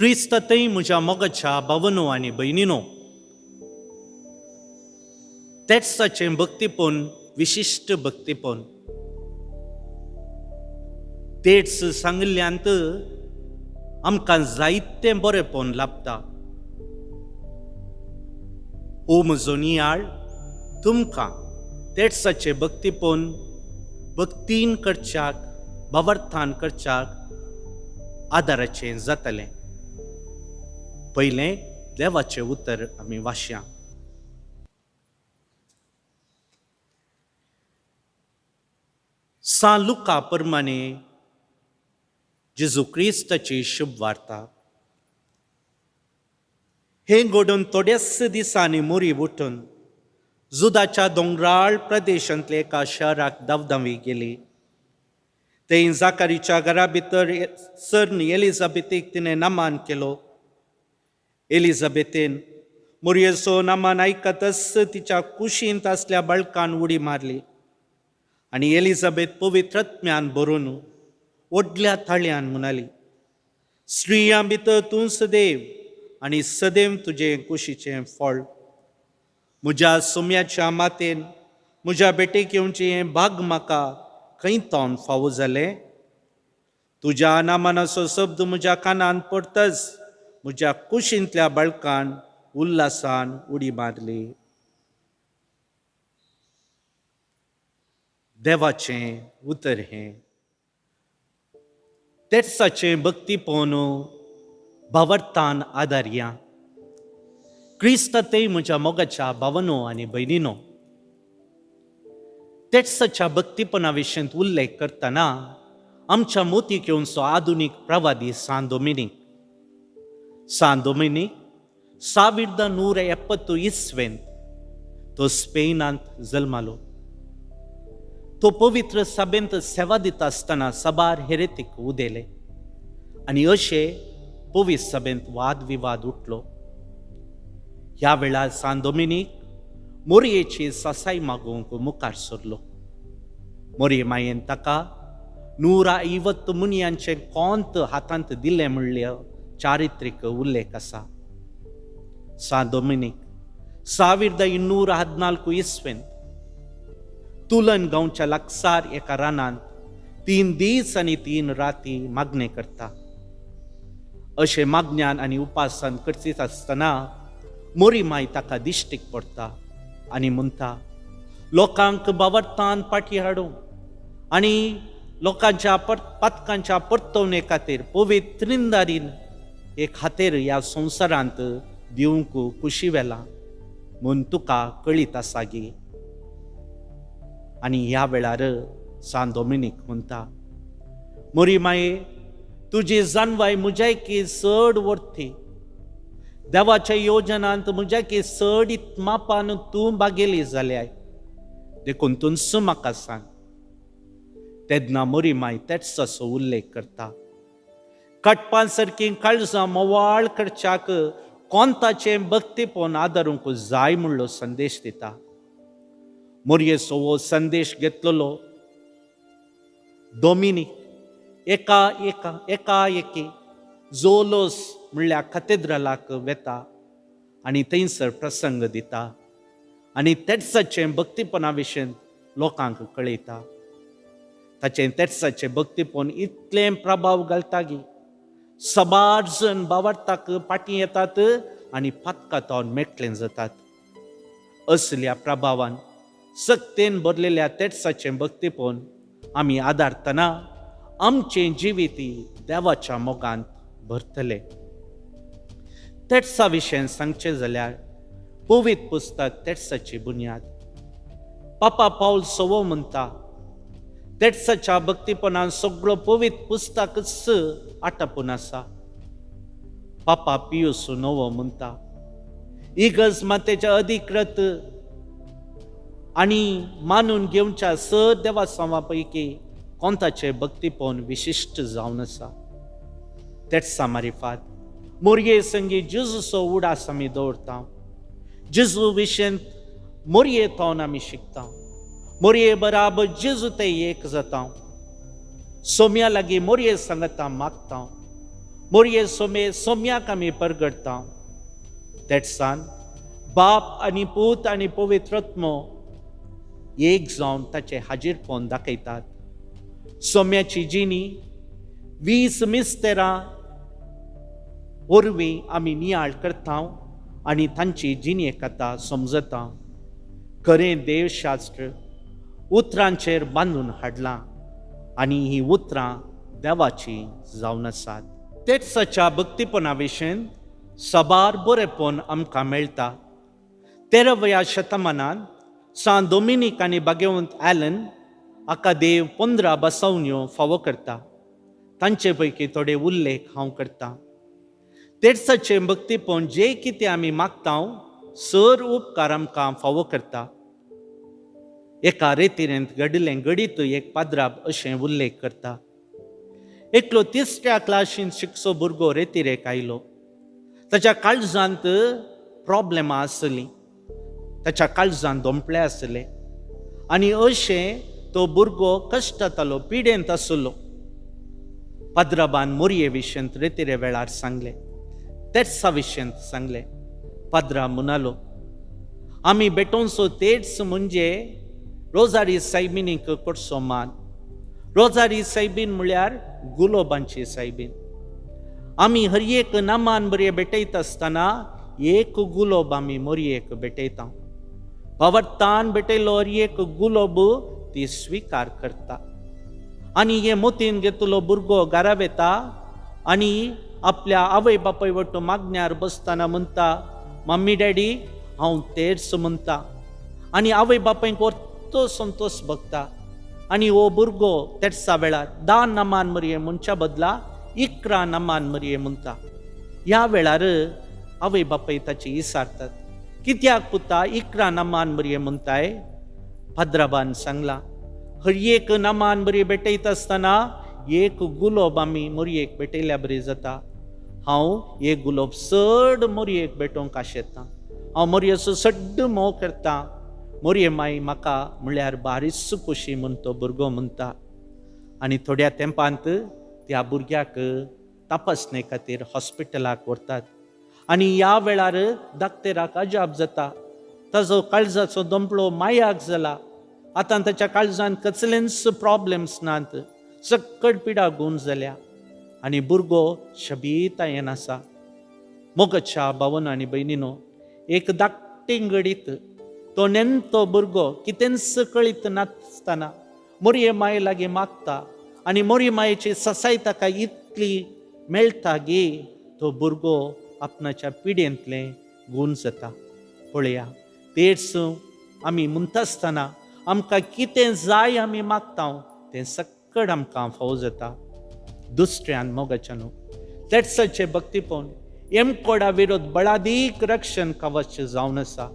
क्रिस्तांतय म्हज्या मोगाच्या भावनो आनी भयणीनो, तेट्साचें भक्तीपण विशिश्ट भक्तीपण. तेट्स सांगिल्ल्यांत आमकां जायतें बरेंपण लाबता. हो म्हजो नियाळ तुमकां तेट्साचें भक्तीपण भक्तीन करच्याक, भावार्थान करच्याक आदाराचें जातलें. पयलें देवाचें उतर आमी वाचया. सां लुका परमाने जेजू क्रिस्ताची शुभ वार्ता. हें घडून थोड्याच दिसांनी मोरी उठून जुदाच्या दोंगराळ प्रदेशांतल्या एका शहराक धांवधांवी गेली. थंय जाकारीच्या घरा भितर सर्न एलिझाबेथीक तिणें नामान केलो. एलिझाबेथीन मोरयेचो नामान आयकतच तिच्या कुशींत आसल्या बाळकान उडी मारली आनी एलिझाबेथ पवित्रत्म्यान भरून व्हडल्या थाळ्यान म्हणाली, स्त्रियां भितर तूं सदैव आनी सदैव तुजें कुशीचें फळ. म्हज्या सोम्याच्या मातेन म्हज्या भेटेक येवचें हें भाग म्हाका खंय तोन फावो जालें? तुज्या नामानाचो शब्द म्हज्या कानान पडतच म्हज्या कुशींतल्या बाळकान उल्हासान उडी मारली. देवाचें उतर हें. तेट्साचें भक्तीपण भावार्थान आदारया. क्रिस्तांतय म्हज्या मोगाच्या भावनो आनी भयणीनो, तेट्साच्या भक्तीपणा विशयांत उल्लेख करतना आमच्या मोतीक येवचो आधुनीक प्रवादी सां दोमिनीक. सां दोमिनीक 1170 इस्वेंत तो स्पेनांत जल्मालो. तो पवित्र सभेंत सेवा दिता आसतना साबार हेरेतीक उदेले आनी अशे पवित्र सभेंत वाद विवाद उठलो. ह्या वेळार सां दोमिनीक मोरयेची सासाय मागूंक मुखार सरलो. मोरये मायेन ताका 150 मुनयांचें कोंत हातांत दिलें म्हणलें चारित्रीक उल्लेख आसा. सां दोमिनीक 1214 इस्वेंत तुलन गांवच्या लागसार एका रानांत 3 दीस आनी 3 राती मागणें करता. अशें मागण्यान आनी उपासान करचीत आसतना मोरी माय ताका दिश्टीक पडटा आनी म्हणटा, लोकांक भावार्थान फाटीं हाडूंक आनी लोकांच्या पातकांच्या परतवणे खातीर पवित्र त्रिंदारीन हे खातीर ह्या संवसारांत दिवंक कुशी वेला म्हूण तुका कळीत आसा गी. आनी ह्या वेळार सां दोमिनीक म्हणटा, मोरी माये, तुजी जानवाय म्हज्या की चड वरती, देवाच्या योजनांत म्हज्या की चड मापान तूं बागेली जाल्याय, देखून तूंच म्हाका सांग. तेन्ना मोरी माय तेट्साचो उल्लेख करता. काटपां सारकीं काळजां मोवाळ करच्याक कोंताचें भक्तीपण आदारूंक जाय म्हणलो संदेश दिता. मोरयेचो हो संदेश घेतलेलो दोमिनीक एका एका एका एकी जोलोस म्हणल्यार कथेद्रलाक वेता आनी थंयसर प्रसंग दिता आनी तेट्साचें भक्तीपणा विशयन लोकांक कळयता. ताचें तेट्साचें भक्तीपण इतलें प्रभाव घालता की साबार जण भावार्थाक फाटीं येतात आनी पातकां मेकळें जातात. असल्या प्रभावान सक्तेन भरलेल्या तेट्साचें भक्तीपण आमी आदारतना आमचें जिवीत देवाच्या मोगांत भरतलें. तेट्सा विशयन सांगचें जाल्यार पवित्र पुस्तक तेट्साची बुन्याद. पापा पावल सवो म्हणटा, तेट्साच्या भक्तीपणान सगळो पवित्र पुस्तकच आटापून आसा. पापा पियूस नवो म्हणटा, इगर्ज मातेच्या अधिकृत आनी मानून घेवच्या स देवासांवा पैकी कोंताचें भक्तीपण विशिश्ट जावन आसा. तेट्सा मारिफात मोरये संगी जेजूचो उडास आमी दवरता. जेजू विशयंत मोरये तोन आमी शिकता. मोरये बराबर जेजू ते एक जाता. सोम्या लागीं मोरये सांगता मागता. मोरये सोमे सोम्याक आमी परगटता. तेटसान बाप आनी पूत आनी पवित्रत्मो एक जावन ताचें हाजीरपण दाखयतात. सोम्याची जिणी 20 मिस्तेरां वरवीं आमी नियाळ करता आनी तांची जिणे कथा समजता. खरें देवशास्त्र उतरांचेर बांदून हाडलां आनी हीं उतरां देवाचीं जावन आसात. तेटसाच्या भक्तीपणा विशयन साबार बरेपण आमकां मेळटा. 13व्या शतमानांत सांत दोमिनीक आनी भाग्यवंत ॲलन हाका देव 15 बसवण्यो फावो करता. तांचे पैकी थोडे उल्लेख हांव करतां. तेडसाचें भक्तीपण जें कितें आमी मागता सर उपकार आमकां फावो करता. एका रेतिरेंत घडिल्लें घडीत एक पाद्राब अशें उल्लेख करता. एकलो तिसऱ्या क्लासींत शिकचो भुरगो रेतिरेक आयलो. ताच्या काळजांत प्रॉब्लेमां आसलीं, ताच्या काळजांत दोंपले आसले आनी अशें तो भुरगो कश्टतालो, पिडेंत आसलो. पाद्राबान मोरये विशयंत रेतिरे वेळार सांगलें, तेर्सा विशयंत सांगलें. पाद्रा म्हणालो, आमी भेटोवचो तेर्स म्हणजे रोजारी सायबिनीक करचो मान. रोजारी सायबीन म्हळ्यार गुलोबांची सायबीन. आमी हर एक नामान बरे भेटयता आसतना एक गुलोब आमी मोरयेक भेटयता. भावार्थान भेटयलो हर एक गुलोब ती स्विकार करता. आनी हे मोतीन घेतलो भुरगो घरा वेता आनी आपल्या आवय बापाय वट्टू मागण्यार बसतना म्हणटा, मम्मी डॅडी हांव तेर्स म्हणटा. आनी आवय बापायक वर्तो संतोश भोगता. आनी हो भुरगो तेर्सा वेळार 10 नामान मरये म्हणच्या बदला 11 नामान मरये म्हणटा. ह्या वेळार आवय बापाय ताची इसारतात, कित्याक पुता 11 नामान मरये म्हणटाय? पाद्राबान सांगलां, हर एक नामान बरी भेटयता आसतना एक गुलोब आमी मोरयेक भेटयल्या बरी जाता. हांव एक गुलोब चड मोरयेक भेटोवंक आशेतां. हांव मोरयेचो सड्ड मोग करतां. मोरये माई म्हाका म्हळ्यार बारीच खोशी म्हूण तो भुरगो म्हणटा. आनी थोड्या तेंपांत त्या भुरग्याक तपासणे खातीर हॉस्पिटलाक व्हरतात आनी ह्या वेळार दाक्तेराक अजाप जाता. ताजो काळजाचो दोंपलो मायाक जाला. आतां ताच्या काळजांत कसलेंच प्रॉब्लेम्स नात, सक्कड पिडा गूण जाल्या आनी भुरगो शबीतायेन आसा. मोगच्या भावन आनी भयणीनो, एक धाकटें घडीत तो नेणटो भुरगो कितेंच कळीत नासतना मोरये माये लागीं मागता आनी मोरये मायेची ससाय ताका इतली मेळटा गी तो भुरगो आपणाच्या पिडेंतलें गूण जाता. पळया, तेर्स आमी म्हणटा आसतना आमकां कितें जाय आमी मागता तें सक्कड आमकां फावो जाता. दुसऱ्यान मोगाच्या न्हू तेर्साचें भक्तीपण एमकोडा विरोध बळादीक रक्षण कवच जावन आसा.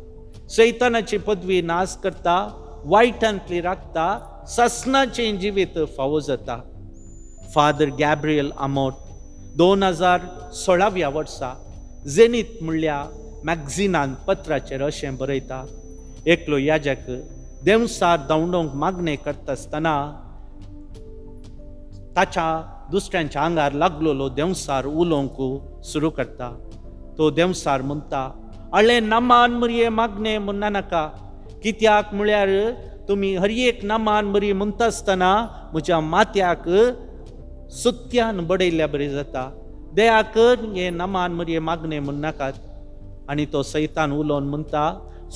सैतानाची पदवी नाश करता, वायटांतली राखता, ससनाचें जिवीत फावो जाता. फादर गॅब्रियल आमोट 2016व्या वर्सा जेनीत म्हणल्या मॅगझिनान पत्राचेर अशें बरयता, एकलो याजक देंवसार धांवडोवंक मागणें करता आसतना ताच्या दुसऱ्यांच्या आंगार लागलेलो देंवसार उलोवंक सुरू करता. तो देंवसार म्हणटा, अळे नामान मरये मागणें म्हणना नाका, कित्याक म्हळ्यार तुमी हर एक नामान मरये म्हणटा आसतना म्हज्या माथ्याक सुत्यान बडयल्ल्या बरी जाता. दया कर हे नामान मरये मागणें म्हणनाकात. आनी तो सैतान उलोवन म्हणटा,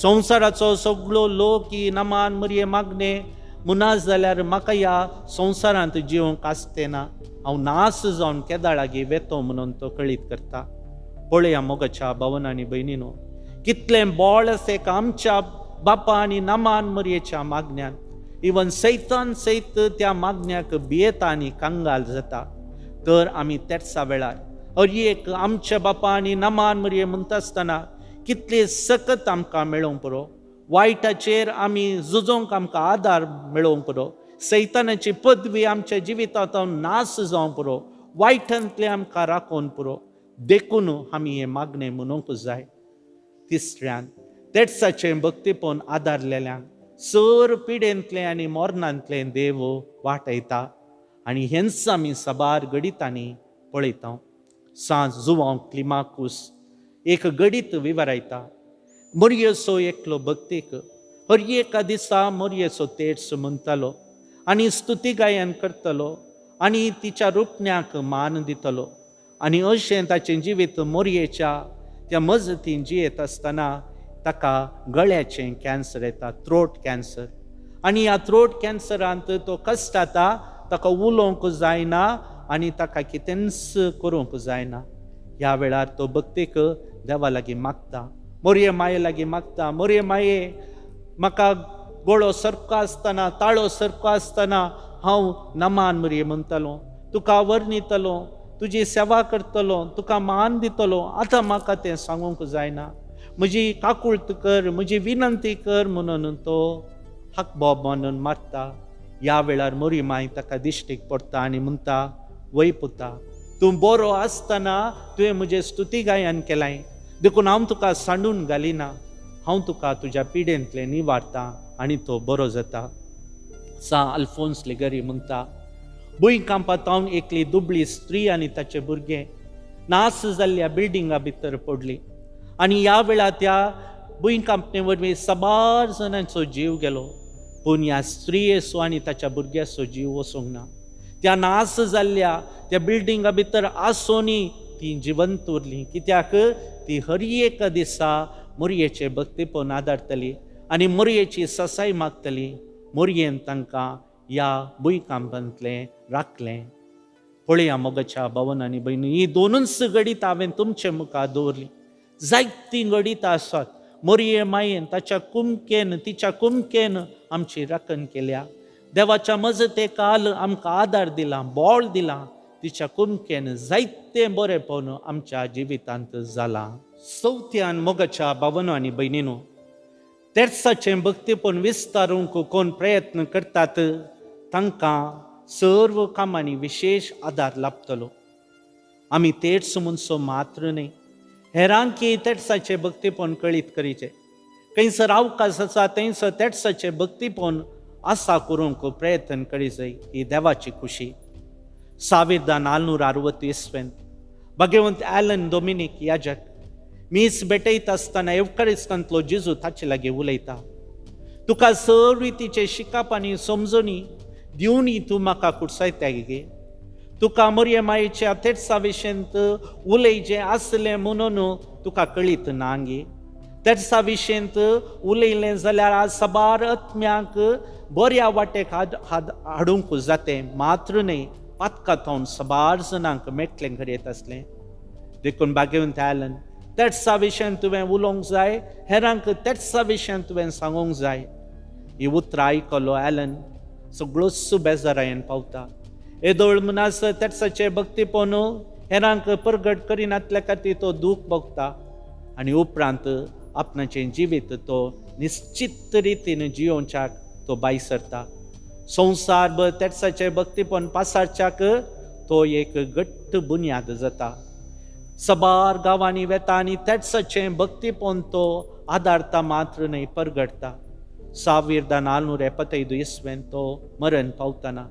संवसाराचो सगळो लोक ही नामान मरये मागणें मुनास जाल्यार म्हाका ह्या संवसारांत जिवंक आसतें ना, हांव नास जावन केदाळागी वेतो म्हणून तो कळीत करता. पळया मोगाच्या भावन आनी भयणीनो, कितलें बोळ आसा एका आमच्या बापा आनी नामान मरयेच्या मागण्यान. इवन सैतान सैत त्या मागण्याक भियेता आनी कंगाल जाता. तर आमी तेर्सा वेळार हर एक आमच्या बापा आनी नामान मरये म्हणटा आसतना कितले सकत आमकां मेळोवंक पुरो, वायटाचेर आमी झुजोवंक आमकां आदार मेळोवंक पुरो, सैतानाची पदवी आमच्या जिवितांत नास जावंक पुरो, वायटांतलें आमकां राखोवन पुरो. देखून आमी हें मागणें म्हणूंक जाय. तिसऱ्यान तेर्साचें भक्तीपण आदारलेल्यांक सर पिडेंतलें आनी मोरणांतलें देव वाटयता आनी हेंच आमी साबार घडितांनी पळयता. सां जुवांव क्लिमाकूस एक घडीत विवरायता. मोरयेचो एकलो भक्तीक हर एका दिसा मोरयेचो तेर्स म्हणटालो आनी स्तुती गायन करतलो आनी तिच्या रुपण्याक मान दितलो. आनी अशें ताचें जिवीत मोरयेच्या त्या मजतीन जियेत आसतना ताका गळ्याचें कॅन्सर येता, थ्रोट कॅन्सर. आनी ह्या थ्रोट कॅन्सरांत तो कश्टाता, ताका उलोवंक जायना आनी ताका कितेंच करूंक जायना. ह्या वेळार तो भक्तीक देवा लागीं मागता, मोरये माये लागीं मागता, मोरये माये म्हाका गळो सारको आसतना, ताळो सारको आसतना हांव नमान मोरये म्हणटालो, तुका वर्णितलो, तुजी सेवा करतलो, तुका मान दितलो. आतां म्हाका तें सांगूंक जायना, म्हजी काकुळट कर, म्हजी विनंती कर म्हणून तो हकबॉब म्हणून मारता. ह्या वेळार मोरी माय ताका दिश्टीक पडटा आनी म्हणटा, वय पुता, तूं बरो आसतना तुवें म्हजें स्तुती गायन केलाय, देखून हांव तुका सांडून घालिना, हांव तुका तुज्या पिडेंतलें निवारता. आनी तो बरो जाता. सां अल्फोन्स लिगरी म्हणटा, भुंयकांपांत एकली दुबळी स्त्री आनी ताचे भुरगे नास जाल्ल्या बिल्डिंगा भितर पडली आनी ह्या वेळार त्या भुंयकांपणे वरवीं साबार जाणांचो जीव गेलो, पूण ह्या स्त्रियेचो आनी ताच्या भुरग्याचो जीव वचूंक ना. त्या नास जाल्ल्या त्या बिल्डिंगा भितर आसोनी ती जिवंत उरली, कित्याक ती हर एका दिसा मोरयेचे भक्तीपण आदारतली आनी मोरयेची ससाय मागतली. मोरयेन तांकां ह्या भुंयकांपांतलें राखलें. पळया मोगाच्या भावन आनी भयणी, ही दोनूच घडीत हांवें तुमचे मुखार दवरली. जायतीं घडीत आसात. मोरये मायेन ताच्या कुमकेन, तिच्या कुमकेन आमची राखण केल्या. देवाच्या मजते काल आमकां आदार दिला, बळ दिला. तिच्या कुमकेन जायतें बरेंपण आमच्या जिवितांत जालां. चवथ्यान मोगाच्या भावनो आनी भयणीनो, तेर्साचें भक्तीपण विस्तारूंक कोण प्रयत्न करतात तांकां सर्व कामांनी विशेश आदार लाभतलो. आमी तेर्स म्हणसो मात्र न्हय, हेरांकी तेर्साचें भक्तीपण कळीत करीचें. खंयसर अवकाश आसा थंयसर तेर्साचें भक्तीपण आसा करूंक प्रयत्न करी जाय. ही देवाची खुशी. 1460 इसवेंत भगवंत ॲलन डोमिनीक याजक मीस भेटयता आसतना एवकारिस्तांतलो जेजू ताचे लागीं उलयता, तुका सर्व रितीचें शिकप आनी समजणी दिवनी तूं म्हाका कुर्सायता गे, तुका मोरये मायेच्या तेर्सा विशयंत उलयचें आसलें म्हणून तुका कळीत ना गे. तेर्सा विशयंत उलयलें जाल्यार आज साबार आत्म्यांक बऱ्या वाटेक हाडूंक जातें, मात्र न्हय पातकांत साबार जाणांक मेटलें घडयत आसलें. देखून भाग्यवंत ॲलन, तेर्सा विशयान तुवें उलोवंक जाय, हेरांक तेर्सा विशयान तुवें सांगूंक जाय. ही उतरां आयकलो ॲलन सगळोच बेजारायन पावता. येदोळ म्हणास तेर्साचें भक्तीपण हेरांक परगट करिनातल्या खातीर तो दूख भोगता आनी उपरांत आपणाचें जिवीत तो निश्चित रितीन जियोवच्याक तो भायर सरता. संवसारभर तेर्साचें भक्तीपण पासारच्याक तो एक घट्ट बुन्याद जाता. सबार गांवांनी वेता आनी तेर्साचें भक्तीपण तो आदारता मात्र न्हय परगटता. 1475 इसवेंत तो मरण पावतना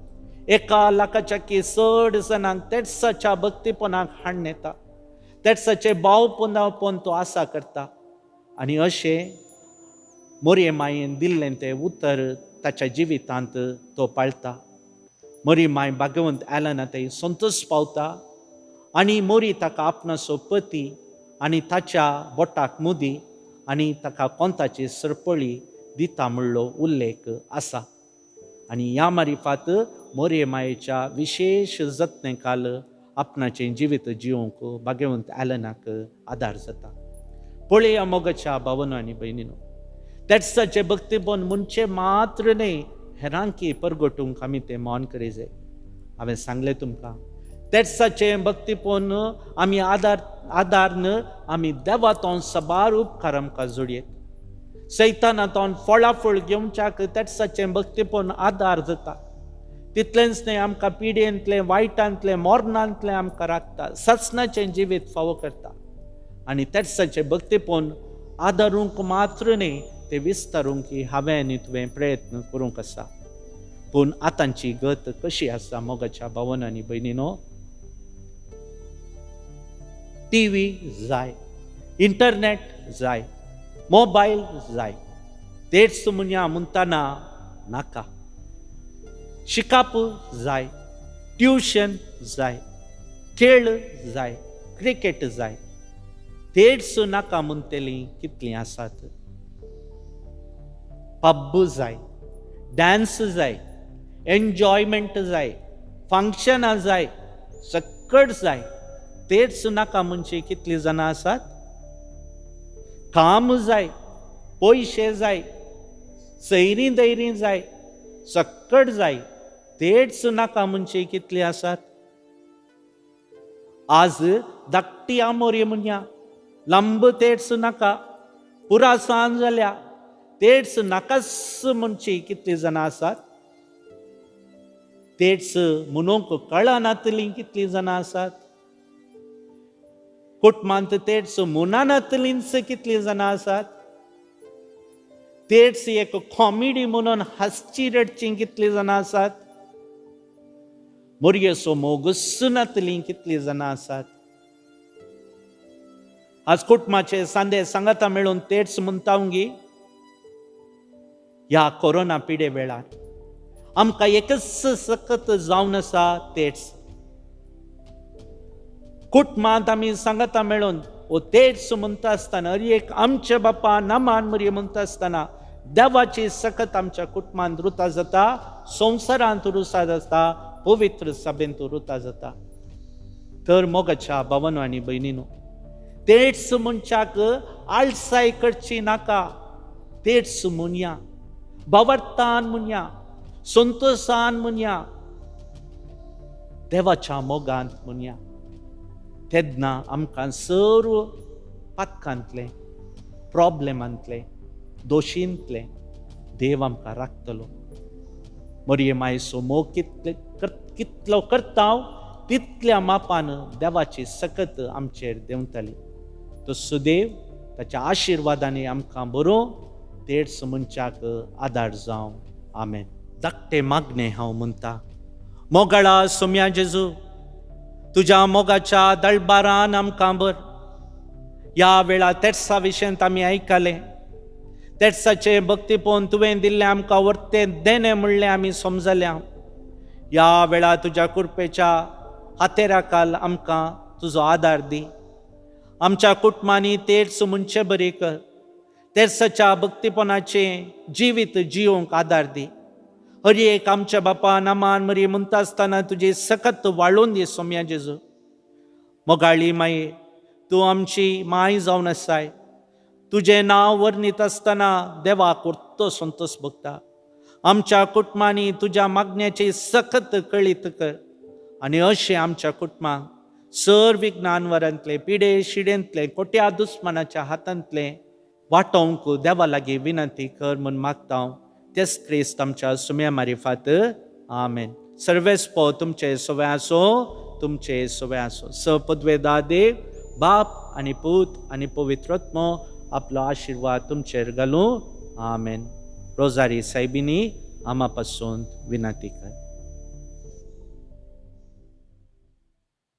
1 लाखाच्या की चड जाणांक तेर्साच्या भक्तीपणाक हाडून येता. तेर्साचें भावपणापण तो आसा करता आनी अशें मोरये मायेन दिल्लें तें उतर ताच्या जिवितांत तो पाळटा. मोरी माय भाग्यवंत ॲलना थंय संतोश पावता आनी मोरी ताका आपणाचो पती आनी ताच्या बोटाक मुदी आनी ताका कोंताची सरपळी दिता म्हणलो उल्लेख आसा. आनी ह्या मारिफात मोरये मायेच्या विशेश जतने काल आपणाचें जिवीत जिवंक भाग्यवंत ॲलनाक आदार जाता. पळया मोगाच्या भावनो आनी भयणीनो, तेर्साचें भक्तीपण म्हणचें मात्र न्हय, हेरांकी परगटूंक आमी तें मान करी जाय. हांवें सांगलें तुमकां, तेर्साचें भक्तीपण आमी आदारन आमी देवातोन साबार उपकार आमकां जोडयेत. सैताना तोन फळाफळ घेवच्याक तेर्साचें भक्तीपण आदार जाता. तितलेंच न्हय, आमकां पिडेंतलें, वायटांतलें, मरणांतलें आमकां राखता, ससनाचें जिवीत फावो करता. आनी तेर्साचें भक्तीपण आदारूंक मात्र न्हय, ते विस्तारूंक हांवें आनी तुवें प्रयत्न करूंक आसा. पूण आतांची गत कशी आसा मोगाच्या भावन आनी भयणीनो? टी व्ही जाय, इंटरनेट जाय, मोबायल जाय. तेच मुन्या म्हणटाना नाका. शिकाप जाय, ट्युशन जाय, खेळ जाय, क्रिकेट जाय. तेच नाका म्हणटलीं कितलीं आसात. पब्ब जाय, डांस जाय, एन्जॉयमेंट जाय, फंक्शनां जाय, सकट जाय. तेच नाका म्हणचे कितलीं जाणां आसात. काम जाय, पयशे जाय, सैरीं दैरीं जाय, सकट जाय. तेच नाका म्हणचे कितलीं आसात. आज धाकटी आमोरी म्हणया, लांब तेच नाका, पुरा सांज जाल्या, तेच नाकाच म्हणची कितलीं जाणां आसात. तेच म्हणूंक कळनातलीं कितलीं जाणां आसात. कुटुंबांत तेच म्हणनातलींच कितलीं जाणां आसात. तेच एक कॉमेडी म्हणून हांसची रडची कितलीं जाणां आसात. मोरयेचो मोगूच नातलीं कितलीं जाणां आसात. आज कुटुंबाचे सांदे सांगाता मेळून तेच म्हणटा गी, ह्या कोरोना पिडे वेळार आमकां एकच सकत जावन आसा तेच. कुटुंबांत आमी सांगाता मेळून ओ तेच म्हणटा आसतना, हर एक आमच्या बापा नामान मरये म्हणटा आसतना देवाची सकत आमच्या कुटुंबांत रुता जाता, संवसारांत रुता जाता, पवित्र सभेंत रुता जाता. तर मोगाच्या भावानो आनी भयणीनो, तेच मनशाक आळसाय करची नाका. तेच म्हणया, भावार्थान म्हणया, संतोशान म्हणया, देवाच्या मोगांत म्हणया. तेन्ना आमकां सर्व पातकांतलें, प्रॉब्लेमांतलें, दोशींतलें देव आमकां राखतलो. मरये मायसो मोग कितले कितलो करता तितल्या मापान देवाची सकत आमचेर देंवतली. तो सुदेव ताच्या आशिर्वादांनी आमकां बरो तेच मनशाक आदार जावं. आमेन. धाकटे मागणें हांव म्हणटा, मोगाळा सोम्या जेजू, तुज्या मोगाच्या दळबारान आमकां बर. ह्या वेळार तेर्सा विशयांत आमी आयकलें, तेर्साचें भक्तीपण तुवें दिल्लें आमकां वर्तें देणें म्हणलें आमी समजल्या. ह्या वेळार तुज्या कृपेच्या हातेरा खाल आमकां तुजो आदार दी. आमच्या कुटुंबांनी तेर्स म्हणचे बरी कर, तेर्साच्या भक्तीपणाचें जिवीत जियोंक आदार दी. हर एक आमच्या बापा नामान मरी म्हणटा आसतना तुजी सकत वाळोवन दी सोम्या जेजू. मोगाळी माये, तूं आमची माय जावन आसाय. तुजें नांव वर्णीत आसतना देवाक उरतो संतोश भोगता. आमच्या कुटुंबांनी तुज्या मागण्याची सकत कळीत कर आनी अशें आमच्या कुटुंबांक सर विज्ञानवरांतले, पिडे शिडेंतले, कोट्या दुस्मानाच्या हातांतले वाटोवंक देवा लागीं विनंती कर म्हूण मागता हांव तेच क्रिस्त आमच्या सुम्या मारिफात. आमेन. सर्वेस्पो तुमचे सवे आसो, तुमचे सवे आसो. स पदवेदा देव बाप आनी पूत आनी पवित्रत्मो आपलो आशिर्वाद तुमचेर घालूं. आमेन. रोजारी सायबिनी आमा पासून विनंती कर.